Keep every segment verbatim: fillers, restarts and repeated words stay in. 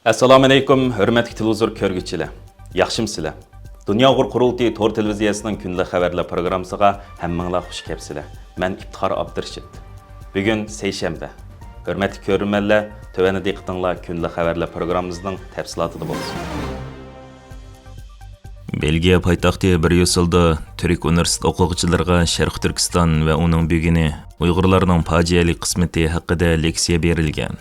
ئەسسالامۇئەلەيكۇم، ھۆرمەتلىك تېلېۋىزور كۆرگۈچىلەر. ياخشىمۇسىلەر؟ دۇنيا ئۇيغۇر قۇرۇلتىيى تور تېلېۋىزىيەسىنىڭ كۈندىلىك خەۋەرلەر پروگراممىسىغا ھەممىڭلار خۇش كەپسىلەر. مەن ئىپتىخار ئابدۇرېشىت. بۈگۈن سەيشەنبە. ھۆرمەتلىك كۆرۈرمەنلەر، تۆۋەندە دىققىتىڭلار كۈندىلىك خەۋەرلەر پروگراممىمىزنىڭ تەپسىلاتىدا بولسۇن. بېلگىيە پايتەختى بريۇسسېلدا تۈرك ئۇنىۋېرسىتېت ئوقۇغۇچىلىرىغا شەرقىي تۈركىستان ۋە ئۇنىڭ بۈگۈنى، ئۇيغۇرلارنىڭ پاجىئەلىك قىسمىتى ھەققىدە لېكسىيە بېرىلگەن.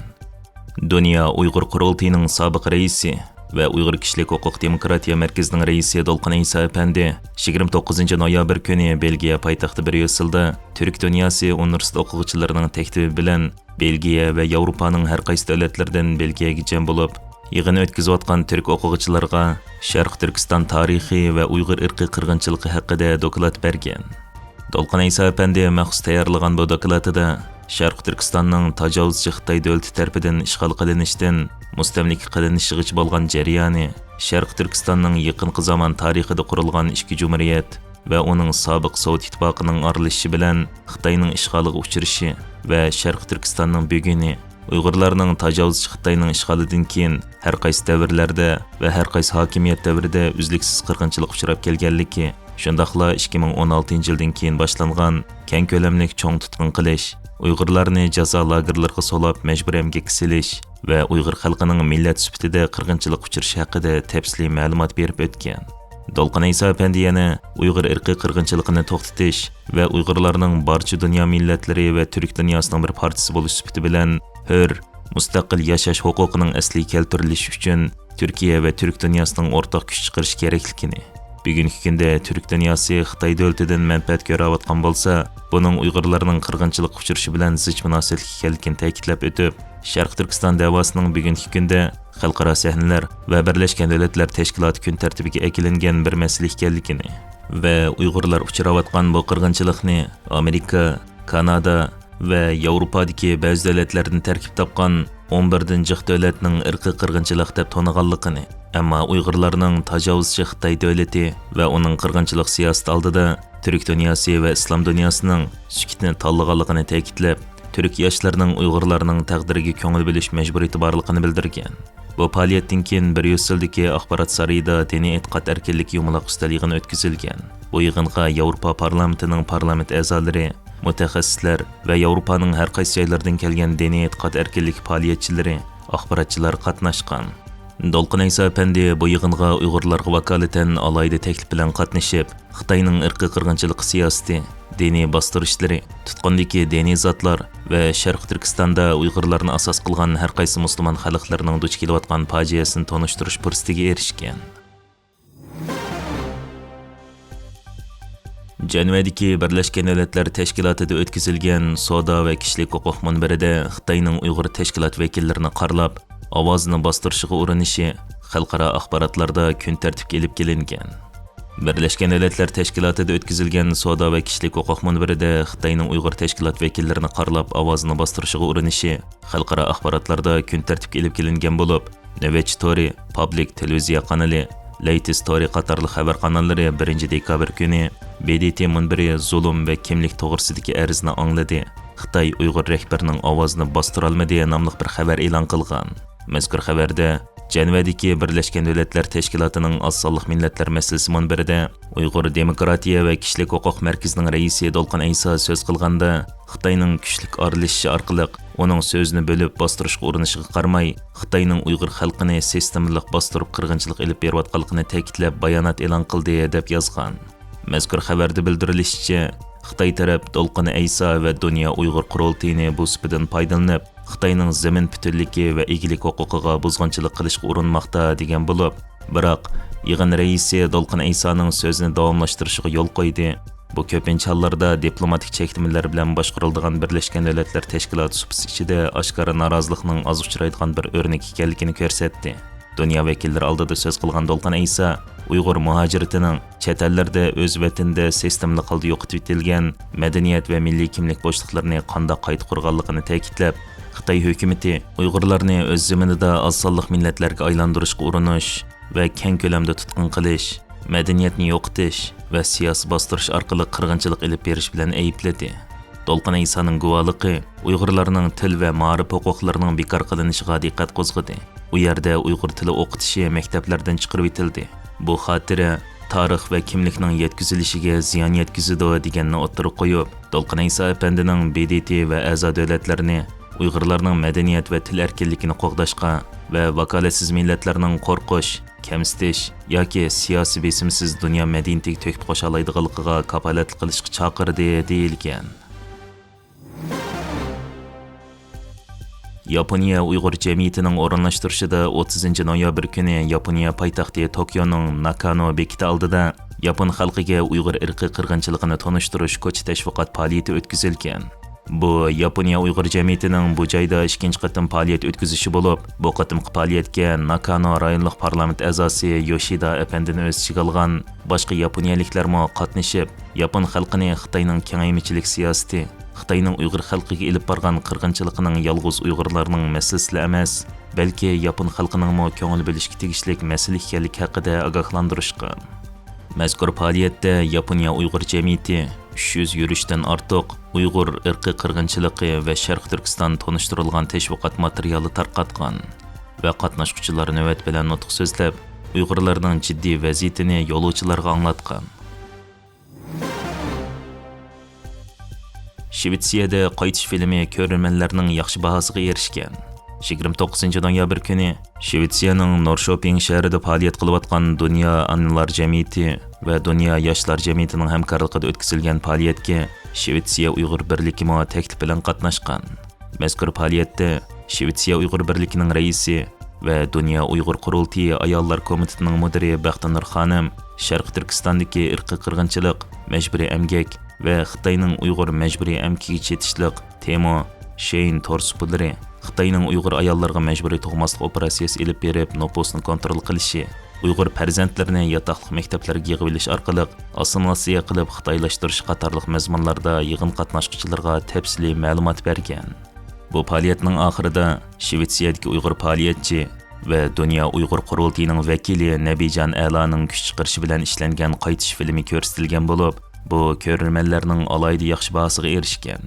دۇنيا ئۇيغۇر قۇرۇلتىيىنىڭ سابىق رەئىسى ۋە ئۇيغۇر كىشىلىك ھوقۇق دېموكراتىيە مەركىزىنىڭ رەئىسى دولقۇن ئەيسا ئەپەندى يىگىرمە توققۇزىنچى نويابىر كۈنى بېلگىيە پايتەختى بريۇسسېلدا تۈرك دۇنياسى ئۇنىۋېرسىتېت ئوقۇغۇچىلىرىنىڭ تەكلىپى بىلەن بېلگىيە ۋە ياۋروپانىڭ ھەر قايسى دۆلەتلىرىدىن بېلگىيەگە جەم بولۇپ، يىغىن ئۆتكۈزۈۋاتقان تۈرك ئوقۇغۇچىلارغا شەرقىي تۈركىستان تارىخى ۋە ئۇيغۇر ئىرقىي قىرغىنچىلىقى ھەققىدە دوكلات بەرگەن. دولقۇن ئەيسا ئەپەندى مەخسۇس تەييارلىغان بۇ دوكلاتىدا شەرقىي تۈركىستاننىڭ تاجاۋۇزچى خىتاي دۆلىتى تەرىپىدىن ئىشغال قىلىنىشتىن، مۇستەملىكە قىلىنىشىغىچە بولغان جەريانى، شەرقىي تۈركىستاننىڭ يېقىنقى زامان تارىخىدا قۇرۇلغان ئىككى جۇمھۇرىيەت ۋە ئۇنىڭ سابىق سوۋېت ئىتتىپاقىنىڭ ئارىلىشىشى بىلەن خىتاينىڭ ئىشغالىغا ئۇچرىشى ۋە شەرقىي تۈركىستاننىڭ بۈگۈنى، ئۇيغۇرلارنىڭ تاجاۋۇزچى خىتاينىڭ ئىشغالىدىن كېيىن ھەر قايسى دەۋرلەردە ۋە ھەر قايسى ھاكىمىيەت دەۋرىدە ئۈزلۈكسىز قىرغىنچىلىققا ئۇچراپ كەلگەنلىكى، شۇنداقلا ئىككى مىڭ ئون ئالتىنچى يىلدىن كېيىن باشلانغان كەڭ كۆلەملىك چوڭ تۇتقۇن قىلىش، ئۇيغۇرلارنى جازا لاگېرلىرىغا سولاپ مەجبۇرىي ئەمگەككە سېلىش ۋە ئۇيغۇر خەلقىنىڭ مىللەت سۈپىتىدە قىرغىنچىلىققا ئۇچرىشى ھەققىدە تەپسىلىي مەلۇمات بېرىپ ئۆتكەن. دولقۇن ئەيسا ئەپەندى يەنە ئۇيغۇر ئىرقىي قىرغىنچىلىقىنى توختىتىش ۋە ئۇيغۇرلارنىڭ بارچە دۇنيا مىللەتلىرى ۋە تۈرك دۇنياسىنىڭ بىر پارچىسى بولۇش سۈپىتى بىلەن ھۆر، مۇستەقىل ياشاش ھوقۇقىنىڭ ئەسلىگە كەلتۈرۈلۈشى ئۈچۈن تۈركىيە ۋە تۈرك دۇنياسىنىڭ ئورتاق كۈچ چىقىرىشى كېرەكلىكىنى، بۈگۈنكى كۈندە تۈرك دۇنياسى خىتاي دۆلىتىدىن مەنپەئەت كۆرۈۋاتقان بولسا، بۇنىڭ ئۇيغۇرلارنىڭ قىرغىنچىلىققا ئۇچرىشى بىلەن زىچ مۇناسىۋەتلىك ئىكەنلىكىنى تەكىتلەپ ئۆتۈپ، شەرقىي تۈركىستان دەۋاسىنىڭ بۈگۈنكى كۈندە خەلقئارا سەھنىلەر ۋە بىرلەشكەن دۆلەتلەر تەشكىلاتى كۈن تەرتىپىگە ئەكېلىنگەن بىر مەسىلە ئىكەنلىكىنى ۋە ئۇيغۇرلار ئۇچراۋاتقان بۇ قىرغىنچىلىقنى ئامېرىكا، كانادا ۋە ياۋروپادىكى بەزى دۆلەتلەردىن تەركىب تاپقان ئون بىردىن جىق دۆلەتنىڭ ئىرقىي قىرغىنچىلىق دەپ تونۇغانلىقىنى، ئەمما ئۇيغۇرلارنىڭ تاجاۋۇزچى خىتاي دۆلىتى ۋە ئۇنىڭ قىرغىنچىلىق سىياسىتى ئالدىدا تۈرك دۇنياسى ۋە ئىسلام دۇنياسىنىڭ سۈكۈتنى تاللىغانلىقىنى تەكىتلەپ، تۈرك ياشلىرىنىڭ ئۇيغۇرلارنىڭ تەقدىرىگە كۆڭۈل بۆلۈش مەجبۇرىيىتى بارلىقىنى بىلدۈرگەن. بۇ پائالىيەتتىن كېيىن بريۇسسېلدىكى ئاخبارات سارىيىدا دىنىي ئېتىقاد ئەركىنلىكى يۇمىلاق ئۈستەل يىغىنى ئۆتكۈزۈلگەن. بۇ يىغىنغا ياۋروپا پارلامېنتىنىڭ پارلامېنت ئەزالىرى، مۇتەخەسسىسلەر ۋە ياۋروپانىڭ ھەر قايسى جايلىرىدىن كەلگەن دىنىي ئېتىقاد ئەركىنلىكى پائالىيەتچىلىرى، ئاخباراتچىلار قاتناشقان. دولقۇن ئەيسا ئەپەندى بۇ يىغىنغا ئۇيغۇرلارغا ۋاكالىتەن ئالاھىدە تەكلىپ بىلەن قاتنىشىپ، خىتاينىڭ ئىرقىي قىرغىنچىلىق سىياسىتى، دىنىي باستۇرۇشلىرى، تۇتقۇندىكى دىنىي زاتلار ۋە شەرقىي تۈركىستاندا ئۇيغۇرلارنى ئاساس قىلغان ھەر قايسى مۇسۇلمان خەلقلىرىنىڭ دۇچ كېلىۋاتقان پاجىئەسىنى تونۇشتۇرۇش پۇرسىتىگە ئېرىشكەن. جەنۋەدىكى بىرلەشكەن دۆلەتلەر تەشكىلاتىدا ئۆتكۈزۈلگەن سودا ۋە كىشىلىك ھوقۇق مۇنبىرىدە خىتاينىڭ ئۇيغۇر تەشكىلات ۋەكىللىرىنى قارىلاپ، ئاۋازىنى باستۇرۇشىغا ئۇرۇنۇشى خەلقئارا ئاخباراتلاردا كۈن تەرتىپكە ئېلىپ كېلىنگەن. بىرلەشكەن دۆلەتلەر تەشكىلاتىدا ئۆتكۈزۈلگەن سودا ۋە كىشىلىك ھوقۇق مۇنبىرىدە خىتاينىڭ ئۇيغۇر تەشكىلات ۋەكىللىرىنى قارىلاپ ئاۋازىنى باستۇرۇشىغا ئۇرۇنۇشى خەلقئارا ئاخباراتلاردا كۈن تەرتىپكە ئېلىپ كېلىنگەن بولۇپ، نۆۋەتچى تورى، پابلىك تېلېۋىزىيە قانىلى، لەيتىس تورى قاتارلىق خەۋەر قاناللىرى بىرىنچى دېكابىر كۈنى ب د ت مۇنبىرى زۇلۇم ۋە كىملىك توغرىسىدىكى ئەرزنى ئاڭلىدى، خىتاي ئۇيغۇر رەھبىرىنىڭ ئاۋازىنى باستۇرالمىدى ناملىق بىر خەۋەر ئېلان قىلغان. مەزكۇر خەۋەردە، جەنۋەدىكى بىرلەشكەن دۆلەتلەر تەشكىلاتىنىڭ ئاز سانلىق مىللەتلەر مەسىلىسى مۇنبىرىدە ئۇيغۇر دېموكراتىيە ۋە كىشىلىك ھوقۇق مەركىزىنىڭ رەئىسى دولقۇن ئەيسا سۆز قىلغاندا، خىتاينىڭ كۈچلۈك ئارىلىشىشى ئارقىلىق ئۇنىڭ سۆزىنى بۆلۈپ باستۇرۇشقا ئۇرۇنۇشىغا قارىماي، خىتاينىڭ ئۇيغۇر خەلقىنى سىستېمىلىق باستۇرۇپ قىرغىنچىلىق ئېلىپ بېرىۋاتقانلىقىنى تەكىتلەپ بايانات ئېلان قىلدى، دەپ يازغان. مەزكۇر خەۋەردە بىلدۈرۈلۈشىچە، خىتاي تەرەپ دولقۇن ئەيسا ۋە دۇنيا ئۇيغۇر قۇرۇلتىيىنى بۇ سۇپىدىن پايدىلىنىپ، خىتاينىڭ زېمىن پۈتۈنلۈكى ۋە ئىگىلىك ھوقۇقىغا بۇزغۇنچىلىق قىلىشقا ئۇرۇنماقتا، دېگەن بولۇپ، بىراق يىغىن رەئىسى دولقۇن ئەيسانىڭ سۆزىنى داۋاملاشتۇرۇشىغا يول قويدى. بۇ كۆپىنچە ھاللاردا دىپلوماتىك چەكلىمىلەر بىلەن باشقۇرۇلىدىغان بىرلەشكەن دۆلەتلەر تەشكىلاتى سۇپىسى ئىچىدە ئاشكارا نارازىلىقنىڭ ئاز ئۇچرايدىغان بىر ئۆرنىكى ئىكەنلىكىنى كۆرسەتتى. دۇنيا ۋەكىللىرى ئالدىدا سۆز قىلغان دولقۇن ئەيسا، ئۇيغۇر مۇھاجىرىتىنىڭ چەت ئەللەردە ئۆز ۋەتىنىدە سىستېمىلىق ھالدا يوقىتىۋېتىلگەن مەدەنىيەت ۋە مىللىي كىملىك بوشلۇقلىرىنى قانداق قايتا قۇرغانلىقىنى تەكىتلەپ، خىتاي ھۆكۈمىتى ئۇيغۇرلارنى ئۆز زېمىنىدا ئاز سانلىق مىللەتلەرگە ئايلاندۇرۇشقا ئۇرۇنۇش ۋە كەڭ كۆلەمدە تۇتقۇن قىلىش، مەدەنىيەتنى يوقىتىش ۋە سىياسىي باستۇرۇش ئارقىلىق قىرغىنچىلىق ئېلىپ بېرىش بىلەن ئەيىبلىدى. دولقۇن ئەيسانىڭ گۇۋاھلىقى ئۇيغۇرلارنىڭ تىل ۋە مائارىپ ھوقۇقلىرىنىڭ بىكار قىلىنىشىغا دىققەت قوزغىدى. ئۇ يەردە ئۇيغۇر تىلى ئوقۇتۇشى مەكتەپلەردىن چىقىرىۋېتىلدى. بۇ خاتىرە تارىخ ۋە كىملىكنىڭ يەتكۈزۈلۈشىگە زىيان يەتكۈزىدۇ، دېگەننى ئوتتۇرىغا قويۇپ، دولقۇن ئەيسا ئەپەندىنىڭ ب د ت ۋە ئەزا دۆلەتلەرنى ئۇيغۇرلارنىڭ مەدەنىيەت ۋە تىل ئەركىنلىكىنى قوغداشقا ۋە ۋاكالەتسىز مىللەتلەرنىڭ قورقۇش، كەمسىتىش ياكى سىياسىي بېسىمسىز دۇنيا مەدەنىيىتىگە تۆھپە قوشالايدىغانلىقىغا كاپالەتلىك قىلىشقا چاقىردى، دېيىلگەن. ياپونىيە ئۇيغۇر جەمئىيىتىنىڭ ئورۇنلاشتۇرۇشىدا ئوتتۇزىنچى نويابىر كۈنى ياپونىيە پايتەختى توكيونىڭ ناكانو بېكىتى ئالدىدا ياپون خەلقىگە ئۇيغۇر ئىرقىي قىرغىنچىلىقىنى تونۇشتۇرۇش كوچا تەشۋىقات پائالىيىتى ئۆتكۈزۈلگەن. بۇ ياپونىيە ئۇيغۇر جەمئىيىتىنىڭ بۇ جايدا ئىككىنچى قېتىم پائالىيەت ئۆتكۈزۈشى بولۇپ، بۇ قېتىمقى پائالىيەتكە ناكانو رايونلۇق پارلامېنت ئەزاسى يوشىدا ئەپەندىنى ئۆز ئىچىگە ئالغان باشقا ياپونىيەلىكلەرمۇ قاتنىشىپ، ياپون خەلقىنى خىتاينىڭ كېڭەيمىچىلىك سىياسىتى، خىتاينىڭ ئۇيغۇر خەلقىگە ئېلىپ بارغان قىرغىنچىلىقىنىڭ يالغۇز ئۇيغۇرلارنىڭ مەسىلىسىلا ئەمەس، بەلكى ياپون خەلقىنىڭمۇ كۆڭۈل بۆلۈشكە تېگىشلىك مەسىلە ئىكەنلىكى ھەققىدە ئاگاھلاندۇرۇشقان. مەزكۇر پائالىيەتتە ياپونىيە ئۇيغۇر جەمئىيىتى ئۈچ يۈز يۈرۈشتىن ئارتۇق ئۇيغۇر ئىرقىي قىرغىنچىلىقى ۋە شەرقىي تۈركىستان تونۇشتۇرۇلغان تەشۋىقات ماتېرىيالى تارقاتقان ۋە قاتناشقۇچىلار نۆۋەت بىلەن نۇتۇق سۆزلەپ، ئۇيغۇرلارنىڭ جىددىي ۋەزىيىتىنى يولۇچىلارغا ئاڭلاتقان. شىۋېتسىيەدە قايتىش فىلىمى كۆرۈرمەنلەرنىڭ ياخشى باھاسىغا ئېرىشكەن. يىگىرمە توققۇزىنچى نويابىر كۈنى شىۋېتسىيەنىڭ نورشوپىڭ شەھىرىدە پائالىيەت قىلىۋاتقان دۇنيا ئانىلار جەمئىيىتى ۋە دۇنيا ياشلار جەمئىيىتىنىڭ ھەمكارلىقىدا ئۆتكۈزۈلگەن پائالىيەتكە شىۋېتسىيە ئۇيغۇر بىرلىكىمۇ تەكلىپ بىلەن قاتناشقان. مەزكۇر پائالىيەتتە شىۋېتسىيە ئۇيغۇر بىرلىكىنىڭ رەئىسى ۋە دۇنيا ئۇيغۇر قۇرۇلتىيى ئاياللار كومىتېتىنىڭ مۇدىرى بەختىنۇر خانىم، شەرقىي تۈركىستاندىكى ئىرقىي قىرغىنچىلىق، مەجبۇرىي ئەمگەك ۋە خىتاينىڭ ئۇيغۇر مەجبۇرىي ئەمگىكىگە چېتىشلىق تېمو شېين تورس پۇللىرى، خىتاينىڭ ئۇيغۇر ئاياللىرىغا مەجبۇرىي تۇغماسلىق ئوپېراتسىيىسى ئېلىپ بېرىپ، نوپۇسنى كونترول قىلىشى، ئۇيغۇر پەرزەنتلىرىنى ياتاقلىق مەكتەپلەرگە يىغىۋېلىش ئارقىلىق ئاسسىمىلياتسىيە قىلىپ خىتايلاشتۇرۇش قاتارلىق مەزمۇنلاردا يىغىن قاتناشقۇچىلىرىغا تەپسىلىي مەلۇمات بەرگەن. بۇ پائالىيەتنىڭ ئاخىرىدا شىۋېتسىيەدىكى ئۇيغۇر پائالىيەتچى ۋە دۇنيا ئۇيغۇر قۇرۇلتىيىنىڭ ۋەكىلى نەبىجان ئەلانىڭ كۈچ چىقىرىشى بىلەن ئىشلەنگەن قايتىش فىلىمى كۆرسىتىلگەن بولۇپ، بۇ كۆرۈرمەنلەرنىڭ ئالاھىدە ياخشى باھاسىغا ئېرىشكەن.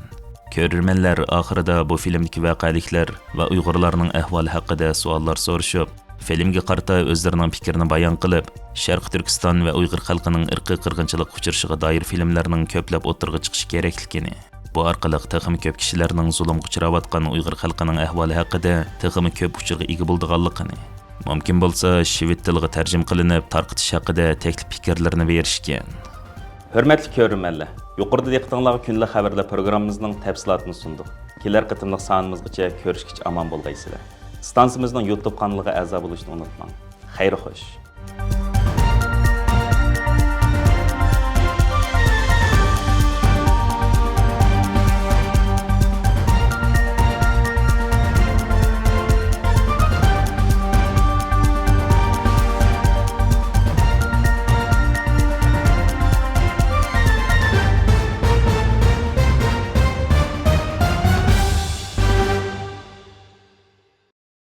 كۆرۈرمەنلەر ئاخىرىدا بۇ فىلىمدىكى ۋەقەلىكلەر ۋە ئۇيغۇرلارنىڭ ئەھۋالى ھەققىدە سوئاللار سورىشىپ، فىلىمگە قارىتا ئۆزلىرىنىڭ پىكرىنى بايان قىلىپ، شەرقىي تۈركىستان ۋە ئۇيغۇر خەلقىنىڭ ئىرقىي قىرغىنچىلىققا ئۇچرىشىغا دائىر فىلىملەرنىڭ كۆپلەپ ئوتتۇرىغا چىقىشى كېرەكلىكىنى، بۇ ئارقىلىق تېخىمۇ كۆپ كىشىلەرنىڭ زۇلۇمغا ئۇچراۋاتقان ئۇيغۇر خەلقىنىڭ ئەھۋالى ھەققىدە تېخىمۇ كۆپ ئۇچۇرغا ئىگە بولىدىغانلىقىنى، مۇمكىن بولسا شىۋېت تىلىغا تەرجىمە قىلىنىپ تارقىتىش ھەققىدە تەكلىپ پىكىرلىرىنى بېرىشكەن. ھۆرمەتلىك كۆرۈرمەنلەر، يۇقىرىدا دىققىتىڭلارغا كۈندىلىك خەۋەرلەر پروگراممىمىزنىڭ تەپسىلاتىنى سۇندۇق. كېلەر قېتىملىق سانىمىزغىچە كۆرۈشكىچە ئامان بولغايسىلەر. ئىستانسىمىزنىڭ يۇتۇب قانىلىغا ئەزا بولۇشنى ئۇنتۇماڭ. خەير خوش.